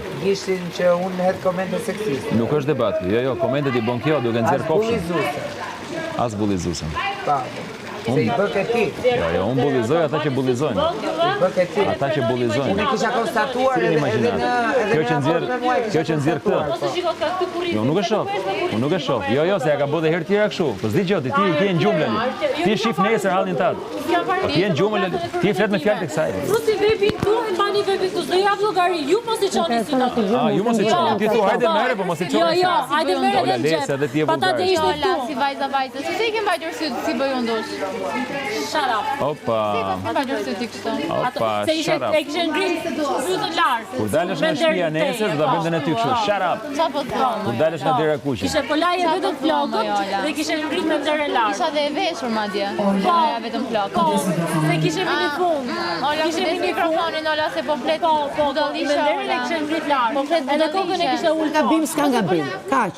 ky. Gishtin që unë hedh komente seksiste. Nuk është debat ky. Jo, jo, komentet i bën kjo duke nxjerr kofshën. As bullizuese. As bullizuese. Pa. Se i bëke ti. Jo, jo, unë bullizoj ata që bullizojnë. I bëke ti. Ata që bullizojnë. Unë e kisha konstatuar Cilin edhe edhe imagjinatë? në edhe Kjo në që nxjerr, raport me mua e kjo kisha që nxjerr këtë. konstatuar. Mos e shiko ka këtë kurrizin. Jo, nuk e shoh. Unë nuk e shoh. Jo, jo, se ja ka bërë dhe herë tjera kështu. Po s'di gjë ti, ti ti je në gjumë Lali. Ti shif nesër hallin tat. Po ti je në gjumë Lali. Ti flet me fjalët e kësaj. Fusi vepin këtu e mbani vepin këtu, s'do jap llogari, ju mos i çoni sytë aty. Ah, ju mos i çoni. Ti thua hajde merre, po mos i çoni. Jo, jo, hajde merre Ola, dhe në le, xhep. se edhe ti je Pa ta vulgare. dhe ishte Ola, këtu. si vajza vajzës. Se i ke mbajtur sytë si bëj unë dush? Shut up. Opa. Ke mbajtur sytë ti kështu? Opa, Se ishte shut up. e kishe ngrit fytën lart. Kur dalësh nga shtëpia nesër, do ta bëjmë dhe ne ty kështu. Shut up. Qa po thua? Kur dalësh nga dera e kuqe. Kishe po laje vetëm po thua, flokët moj, Ola? dhe kishe ngrit me derën lart. Isha dhe e veshur madje. Po. Laja vetëm flokët. Po, se kishe mini fund. Mm, Ola, Kishe kujdes mini fund. mikrofonin, Ola, se po flet Po, po, po, me budallishe, derën e Ola. kishe ngrit lart. Po flet Edhe kokën e kishe ulë Gabim s'ka gabim. Kaq.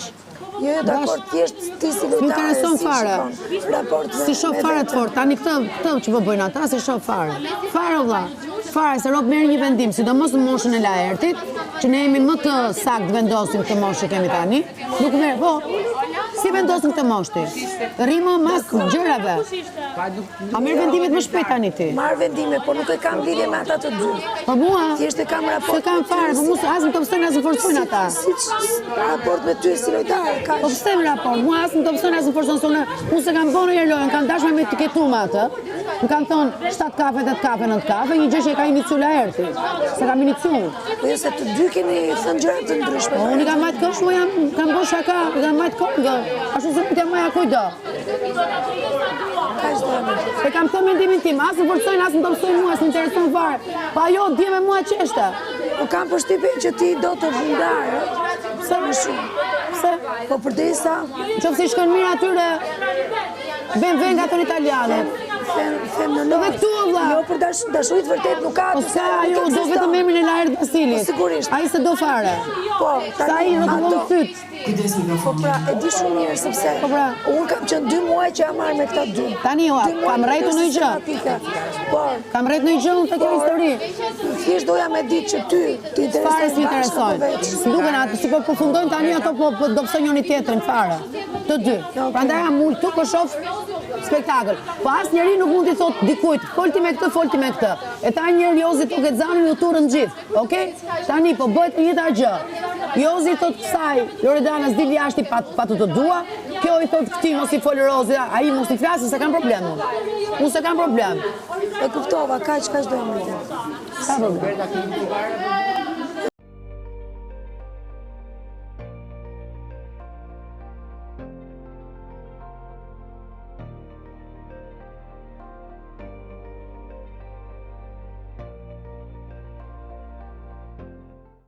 Jo, jo, dakord, thjesht ti si lojtare, M'intereson si fare. shikon raport me S'i shoh me fare veten. të fort. Tani këtë, këtë që po bëjnë ata, s'i shoh fare. Fare o vlla. Fare se rob merr një vendim, sidomos në moshën e Laertit, që ne jemi më të saktë vendosim këtë moshë që kemi tani. Nuk merr, po. Si vendosim këtë moshë ti? Rrimo mas gjërave. A merr vendimet më shpejt tani ti? Marr vendime, po nuk e kam lidhje me ata të dy. Po mua, Thjesht e kam raport se kam me ty fare, po si- mua as më dobësojnë as më forcojnë ata. Si raport me ty si lojtare, kaq. Po pse në raport? Mua as më dobësojnë as më forcojnë, se unë unë s'e kam bërë ndonjëherë lojën, kam dashur me etiketu me atë. Më kanë thonë 7 kafe, 8 kafe, 9 kafe, një gjë që e ka iniciu Laerti. S'e kam iniciu unë. Po jo se të dy keni thënë gjëra të ndryshme. Po unë i kam majtë kësh, mu jam, kam bërë shaka, i kam majtë këngë, ashtu se mund t'ja maja kujdo. Kaq do më. E kam thënë mendimin tim, as më forcojnë, as më dobësojnë mua, as më intereson fare. Po ajo dje me mua qeshte. Po kam përshtypjen që ti do të ndarë, Pse? më shumë. Pse? Po përderisa Qoftë se i shkon mirë atyre, ben venga thon italianët. them them në Po dhe këtu o vlla. Jo për dash, dashuri të vërtet nuk ka. Po s'ka ajo do vetëm emrin e Laert Vasilit. Po sigurisht. Ai se do fare. Po, Sa ai rrotullon ato- syt. Kujdes Po mikrofonin. pra, e di shumë mirë sepse Po pra. unë kam qenë dy muaj që jam marrë me këta dy. Tani, o, Dy muaj kam në rrejtur mënyrë ndonjë gjë? sistematike. Po, Kam rrejt ndonjë gjë unë te kjo histori. thjesht doja me ditë që ty të Fare interesojnë s'më bashkë apo interesojnë. veç. S'duken atë, si po përfundojnë tani ato po, po dobësojnë njëri tjetrin fare. Të dy. Prandaj jam ul këtu po shoh spektakël. Po asnjëri nuk mund t'i thot dikujt, fol ti me këtë, fol ti me këtë. E tha një herë Jozi toket zanin u turrën gjithë. Okej? Tani po bëhet e njëjta gjë. Jozi thot kësaj, Loredana s'dil jashtë pa, pa të të dua. Kjo i thot këtij mos i fol Rozi, ai mos i flasë, s'e kam problem unë. Unë s'e kam problem. E kuptova, kaq kaq doja me ditë. S'ka problem.